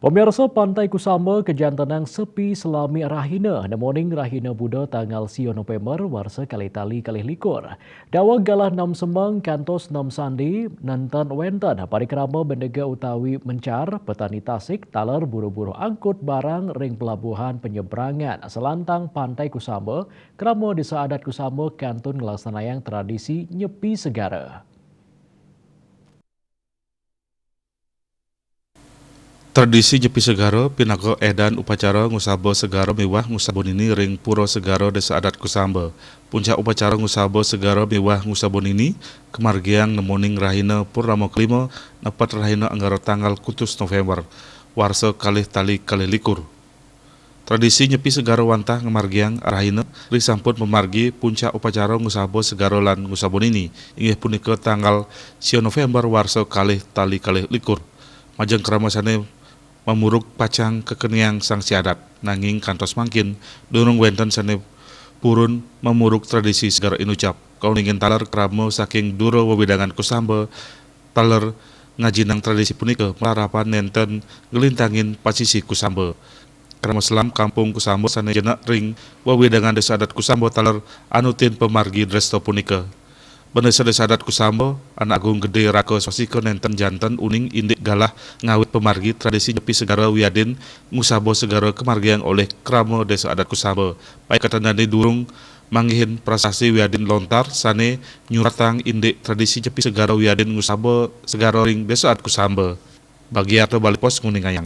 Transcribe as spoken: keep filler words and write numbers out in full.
Pemirsa, Pantai Kusamba kajantenang sepi salami rahina, nemoning rahina Buda tanggal sia November warsa kalih tali kalih likur. Daweg galah nem semeng kantos nem sandi, nenten wenten parikrama bendega utawi mencar petani tasik taler buru-buru angkut barang ring pelabuhan penyeberangan selantang Pantai Kusamba, krama Desa Adat Kusamba kantun nglaksanayang tradisi nyepi segara. Tradisi nyepi segara pinaka edan upacara ngusaba segara miwah ngusaba nini ring Pura Segara Desa Adat Kusamba. Puncak upacara ngusaba segara miwah ngusaba nini kamargiang nemoning rahina purnama kelima, nepet rahina Anggara tanggal kutus November, warsa kalih tali kalih likur. Tradisi nyepi segara wantah ngamargiang rahina risampun pamargi puncak upacara ngusaba segara lan ngusaba nini, inggih punika tanggal sia November warsa kalih tali kalih likur. Majeng krama sane mamuruk pacang kakeniang sang siadat, nanging kantos mangkin durung wenten sane purun mamuruk tradisi segara inucap. Kauningin taler krama saking dura wewidangan Kusamba taler ngajinang tradisi punika malarapan nenten nglintangin pasisi Kusamba. Krama selam Kampung Kusamba sane jenek ring wewidangan Desa Adat Kusamba taler anutin pamargi dresta punika. Bendesa Desa Adat Kusamba, Anak Agung Gede Raka Swastika nenten janten uning indik galah ngawit pamargi tradisi nyepi segara wiadin ngusaba segara kamargiang olih krama Desa Adat Kusamba. Paiketan dane durung manggihin prasasti wiadin lontar sane nyuratang indik tradisi nyepi segara wiadin ngusaba segara ring Desa Adat Kusamba. Bagiarta Bali Post nguningayang.